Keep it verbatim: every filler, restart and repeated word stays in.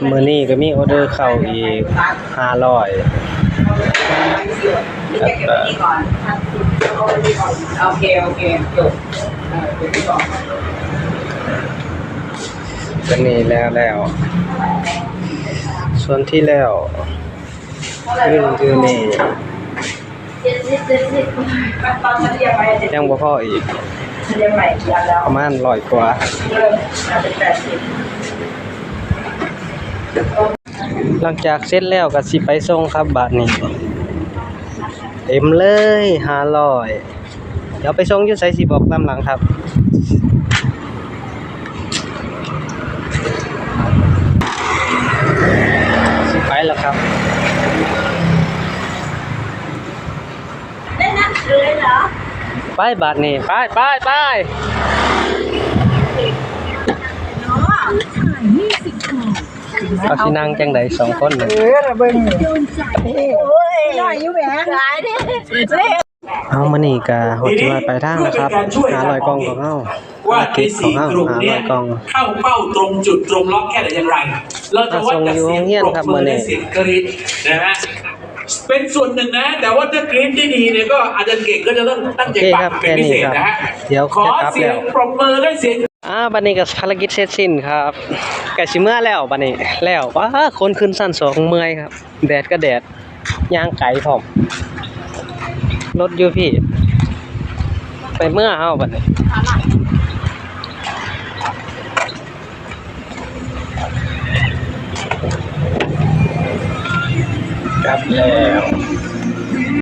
มื้อนี้ก็มีออเดอร์เข้าอีกห้าร้อย แล้วก็ โอเค โอเค จบ ตัวนี้แล้วแล้ว ส่วนที่แล้ว อยู่อยู่นี่ เจ็ดสิบเจ็ดสิบ ยังบ่พออีก ประมาณร้อยกว่า หลังจากเสร็จแล้วก็สิไปส่งครับ บาดนี้ เต็มเลยห้าร้อย เดี๋ยวไปส่งอยู่ไสสิบอกตามหลังครับ สิไปแล้วครับ ได้นั่งเลยเหรอ ไปบาดนี้ ไปไปไป เอาสินั่งจังใด๋สองคนนี่ เออระเบิงโอ้ยน้อยอยู่แหม ขายดิ เอามื้อนี้ก็ฮอดจุดหมายปลายทางแล้วครับห้าร้อยกล่องของเฮา ว่า ภาร ใน กิจของ สี่ เฮาก ลุ่ม ห้า เนี้ ร้อย ยกล่อง เข้าเป้าตรงจุดตรงล็อกแค่ไหนอย่างไร เราจะวัดจากเสียงปรบมือและเสียงกรี๊ดนะฮะ เป็นส่วนหนึ่งนะ แต่ว่าถ้ากรี๊ดได้ดีเนี่ยก็อาจารย์เก่งก็จะต้องตั้งใจฟังเป็นพิเศษนะฮะ เดี๋ยว ขอเสียงปรบมือและเสียง อ่าบัดนี้ก็ภารกิจเสร็จสิ้นครับใกล้สิเมือแล้วบัดนี้ แล้วว้าคนขึ้นชั้นสองเมื่อยครับ แดดก็แดด ย่างไกลพร้อม รถอยู่พี้ ไปเมือเฮาบัดนี้ กลับแล้ว